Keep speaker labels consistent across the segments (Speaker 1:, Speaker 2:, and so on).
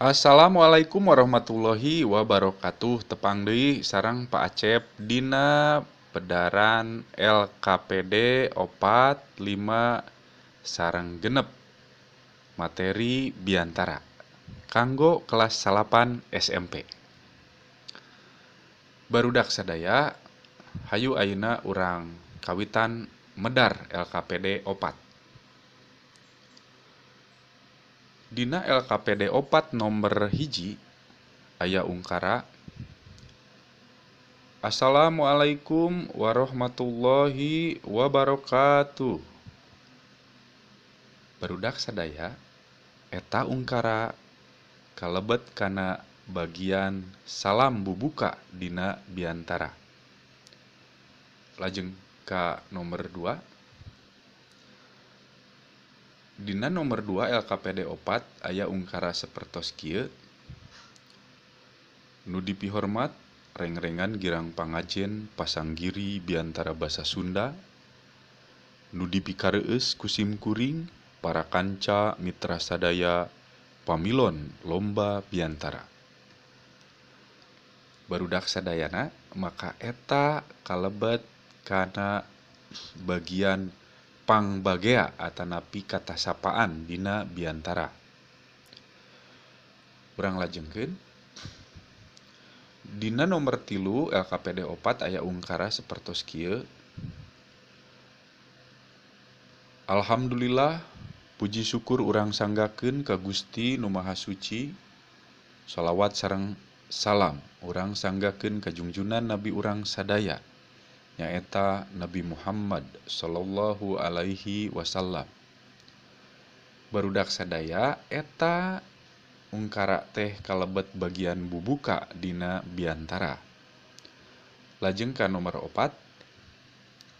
Speaker 1: Assalamualaikum warahmatullahi wabarakatuh. Tepang deui sareng Pak Acep dina pedaran LKPD 4 5 sareng genep materi biantara kanggo kelas 8 SMP. Barudak sadaya, hayu ayeuna urang kawitan medar LKPD 4. Dina LKPD 4 nomor 1 aya ungkara Assalamualaikum warahmatullahi wabarakatuh. Barudak sadaya, eta ungkara kalebet kana bagian salam bubuka dina biantara. Lajeng ka nomor 2. Dina nomor 2 LKPD 4 aya ungkara sapertos kieu. Nu dipihormat rengrengan girang pangajen pasanggiri biantara basa Sunda, nu dipikareueus ku simkuring para kanca mitra sadaya pamilon lomba biantara. Barudak sadayana, maka eta kalebet kana bagian pangbagea atanapi kata sapaan dina biantara. Urang lajengkeun. Dina nomor 3 LKPD 4 aya ungkara sapertos kieu. Alhamdulillah, puji syukur urang sanggakeun ka Gusti Nu Maha Suci. Salawat sareng salam urang sanggakeun ka junjunan Nabi urang sadaya, nyaeta Nabi Muhammad sallallahu alaihi wasallam. Barudak sadaya, eta ungkara teh kalebet bagian bubuka dina biantara. Lajeng ka nomor 4,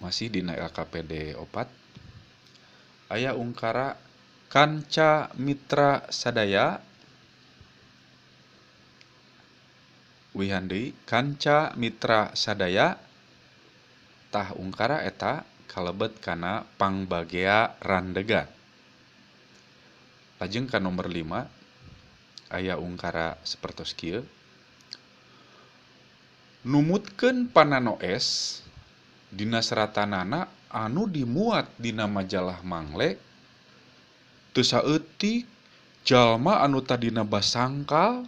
Speaker 1: masih dina LKPD 4, aya ungkara kanca mitra sadaya. Wihan deui, kanca mitra sadaya. Tah ungkara eta kalebet kana pangbagea randegan. Lajeng ka nomor 5 aya ungkara sapertos kieu. Numutkeun panano es dina seratanana anu dimuat dina majalah Mangle, teu saeutik jalma anu tadina basangkal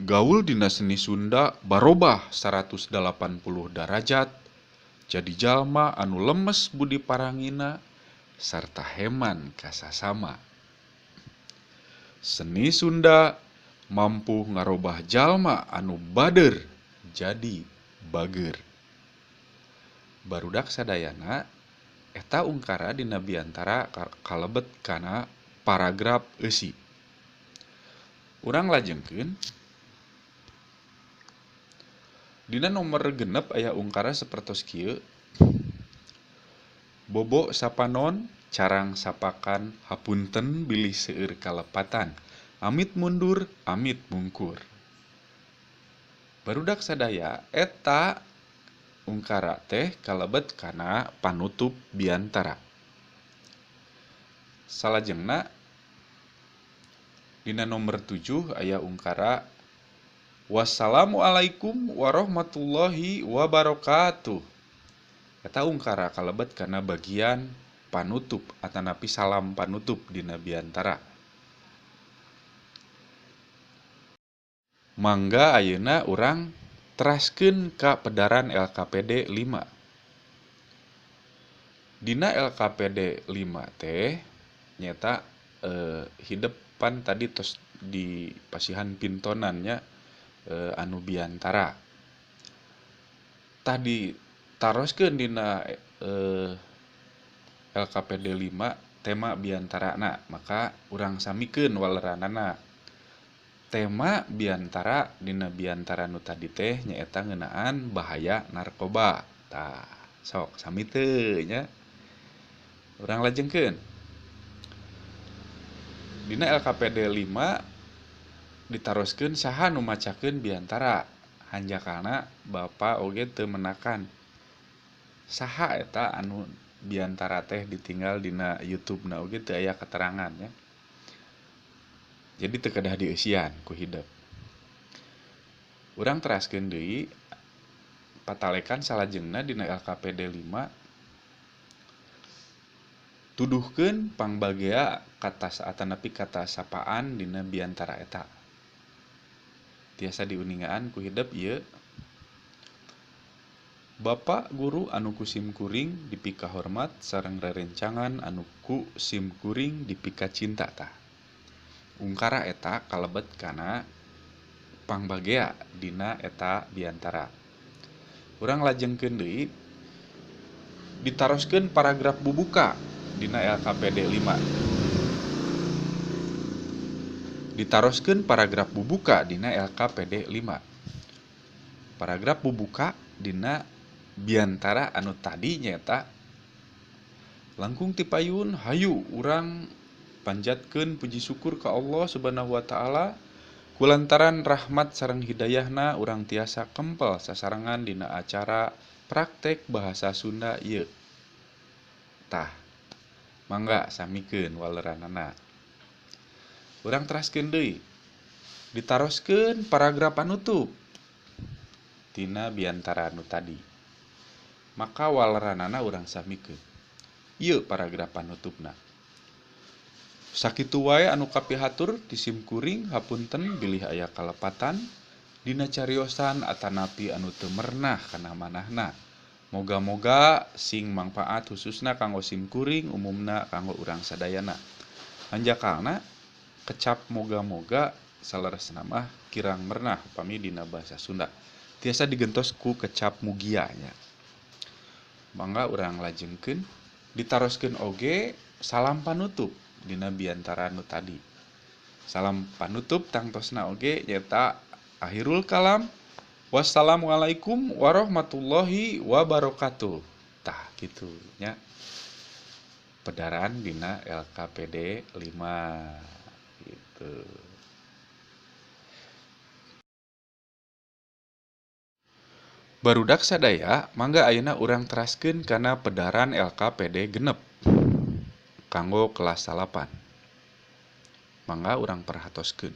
Speaker 1: gaul dina seni Sunda barobah 180 derajat jadi jalma anu lemes budi parangina sarta heman kasasama. Seni Sunda mampu ngarobah jalma anu bader jadi bager. Barudak sadayana, eta ungkara dina biantara kalebet kana paragraf eusi. Urang lajengkeun. Dina nomor 6 aya ungkara sapertos kieu. Bobo sapanon carang sapakan hapunten bilih seueur kalepatan, amit mundur amit mungkur. Barudak sadaya, eta ungkara teh kalebet kana panutup biantara. Salajengna dina nomor 7 aya ungkara wassalamualaikum warahmatullahi wabarakatuh. Eta ungkara kalebet kana bagian panutup atanapi salam panutup dina biantara. Mangga ayeuna urang teraskeun ka pedaran LKPD 5. Dina LKPD 5 teh nyata hidepan tadi tos di pasihan pintonannya anu biantara. Tadi taroskeun dina LKPD 5 tema biantarana, maka urang samikeun waleranana. Tema biantara dina biantara nu tadi teh nyaeta ngeunaan bahaya narkoba. Tah, sok sami teu nya. Urang lajengkeun. Dina LKPD 5 ditaroskeun saha nu macakeun biantara. Hanjakalna bapa oge teu menakan. Saha eta anu biantara teh ditinggal dina YouTube na oge teu aya keterangan nya. Jadi teu kedah dieusian ku hidep. Urang teraskeun deui patalekan salajengna dina LKPD 5 tuduhkeun pangbagea kata atanapi kata sapaan dina biantara eta. Tiasa diuningaan ku hidep ieu. Bapak guru anu ku simkuring dipika hormat sareng rerencangan anu ku simkuring dipika cinta tah. Ungkara eta kalebet kana pangbagea dina eta biantara. Urang lajengkeun deui ditaroskeun paragraf bubuka dina LKPD 5. Ditaroskeun paragraf bubuka dina LKPD 5. Paragraf bubuka dina biantara anu tadi nyaeta langkung ti payun hayu urang panjatkeun puji syukur ka Allah Subhanahu wa taala kulantaran rahmat sareng hidayahna urang tiasa kempel sasarengan dina acara praktek bahasa Sunda ieu. Tah, mangga samikeun waleranana. Urang teraskeun deui. Ditaroskeun paragraf panutup tina biantara anu tadi. Maka waleranana urang samikeun. Ieu paragraf panutupna. Sakitu wae anu kapihatur ti simkuring hapunten bilih aya kalepatan dina cariosan atanapi anu teu mernah kana manahna. Moga-moga sing mangpaat khususna kanggo simkuring umumna kanggo urang sadayana. Hanjakalna kecap moga-moga saleresna mah kirang mernah upami dina bahasa Sunda. Tiasa digentos ku kecap mugia nya. Mangga urang lajengkeun ditaroskeun oge salam panutup dina biantara nu tadi. Salam panutup tangtosna oge nyaeta akhirul kalam. Wassalamualaikum warahmatullahi wabarakatuh. Tah kitu nya. Pedaran dina LKPD 5 gitu. Barudak sadaya mangga ayeuna urang teraskeun kana pedaran LKPD 6 kanggo kelas 8. Mangga urang perhatoskeun.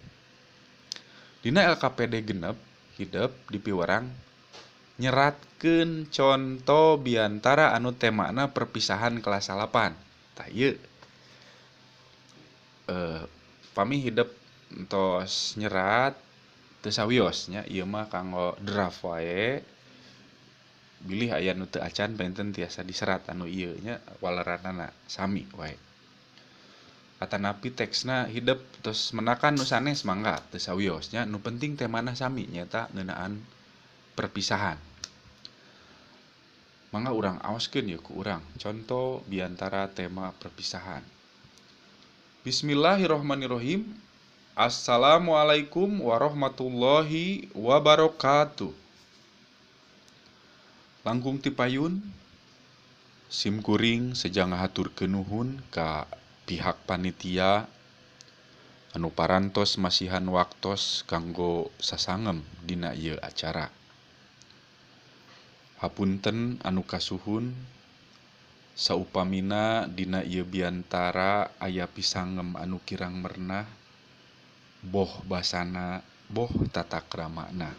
Speaker 1: Dina LKPD 6 hidep dipiwarang nyeratkeun conto biantara anu temana perpisahan kelas 8. Tah ieu. Pami hidep entos nyerat teu sawios nya ieu mah kanggo draft wae. Bilih aya nu teu acan benten tiasa diserat anu ieu nya waleranana sami wae. Atanapi teksna hidep terus menakan nu sanes mangga teu sawios nya nu penting temana sami nyaeta ngeunaan perpisahan. Mangga urang aoskeun yeuh ku urang conto biantara tema perpisahan. Bismillahirrahmanirrahim. Assalamualaikum warahmatullahi wabarakatuh. Langkung ti payun simkuring seja ngahaturkeun nuhun ka pihak panitia anu parantos masihan waktos kanggo sasangem dina ieu acara. Hapunten anu kasuhun saupamina dina ieu biantara aya pisangem anu kirang mernah boh basana boh tata kramana.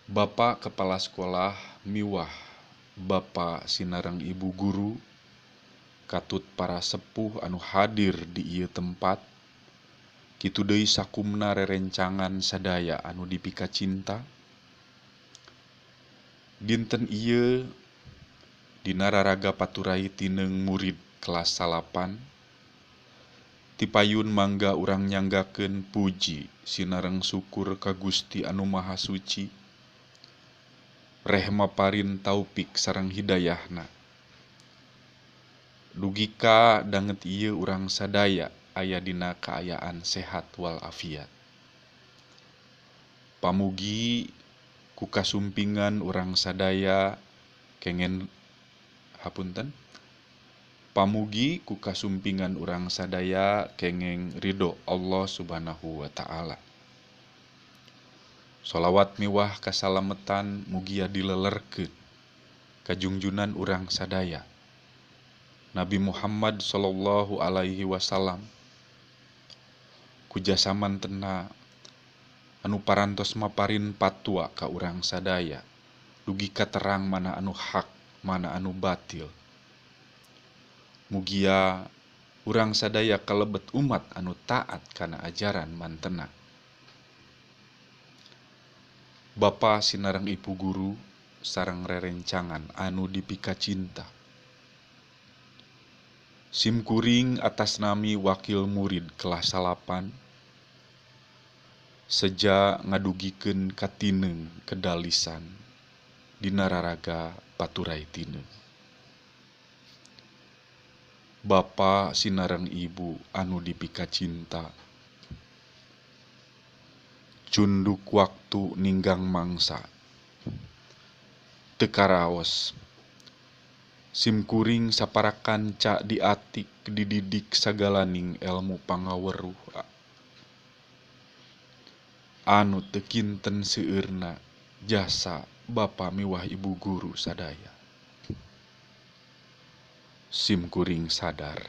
Speaker 1: Bapak Kepala Sekolah miwah Bapak sinareng Ibu Guru katut para sepuh anu hadir di ieu tempat kitu deui sakumna rerencangan sadaya anu dipika cinta. Dinten ieu dina raraga paturai tineung murid kelas 8 tipayun mangga urang nyanggakeun puji sinareng syukur ka Gusti anu Maha Suci. Rehma parin taupik sareng hidayahna. Dugika danget ieu urang sadaya aya dina kaayaan sehat wal afiat. Pamugi ku kasumpingan urang sadaya kengen hapunten. Pamugi ku kasumpingan urang sadaya kengeng ridho Allah Subhanahu wa taala. Solawat miwah kasalametan mugia dilelerkeun kajungjunan urang sadaya. Nabi Muhammad sallallahu alaihi wasallam ku jasa mantena anu parantos maparin patwa ka urang sadaya dugi katerang mana anu hak mana anu batil. Mugia urang sadaya kalebet umat anu taat kana ajaran mantena. Bapa sinareng ibu guru sareng rerencangan anu dipika cinta. Simkuring atas nami wakil murid kelas 8 seja ngadugikeun katineung kedalisan dina raraga paturai tineung. Bapa sinareng ibu anu dipika cinta. Cunduk waktu ninggang mangsa. Teu karaos. Simkuring saparakanca diatik dididik sagalaning elmu pangaweruh anu teu kinten seueurna jasa bapa miwah ibu guru sadaya. Simkuring sadar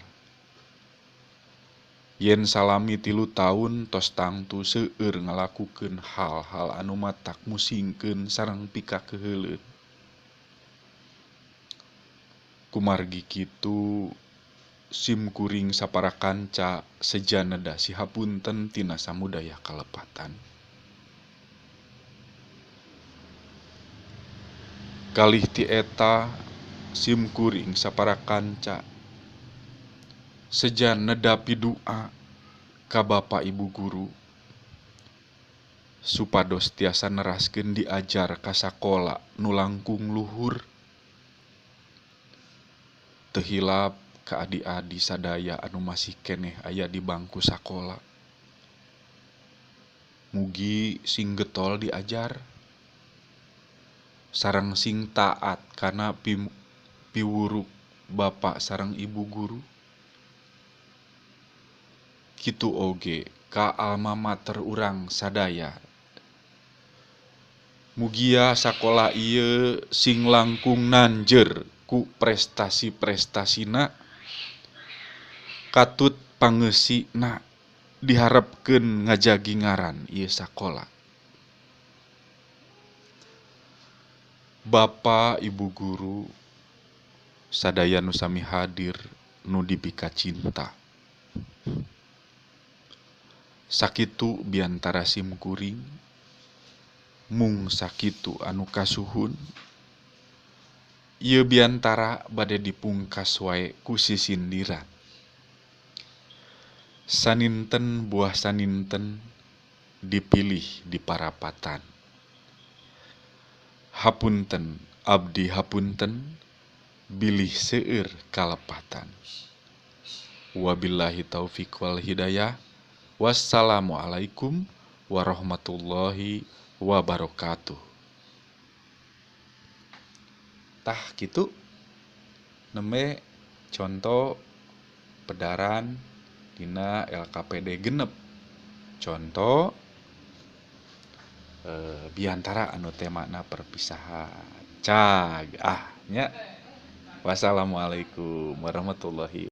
Speaker 1: yen salami 3 taun tos tangtu seueur ngalakukeun hal-hal anu matak musingkeun sareng pikakeuheuleun. Kumargi kitu simkuring saparakanca seja neda sihapunten tina samudaya kalepatan. Kalih ti eta simkuring saparakanca seja neda pidua ka bapa ibu guru supados tiasa neraskeun diajar ka sakola nu langkung luhur. Teu hilap ka adi-adi sadaya anu masih keneh aya di bangku sakola. Mugi sing getol diajar sareng sing taat kana piwuruk bapa sareng ibu guru. Kitu oge ka alma mater urang sadaya. Mugia sakola ieu sing langkung nanjer ku prestasi-prestasina katut pangeusina diharepkeun ngajagi ngaran ieu sakola. Bapa ibu guru sadaya nu sami hadir nu dipika cinta. Sakitu biantara simkuring mung sakitu anu kasuhun. Ieu biantara bade dipungkas wae ku sisindiran. Saninten buah saninten dipilih di parapatan. Hapunten abdi hapunten bilih seueur kalepatan. Wabillahi taufik wal hidayah. Wassalamualaikum warahmatullahi wabarakatuh. Tah kitu nembe contoh pedaran dina LKPD 6. Contoh biantara anu temana perpisahan. Cag ah nya. Wassalamualaikum warahmatullahi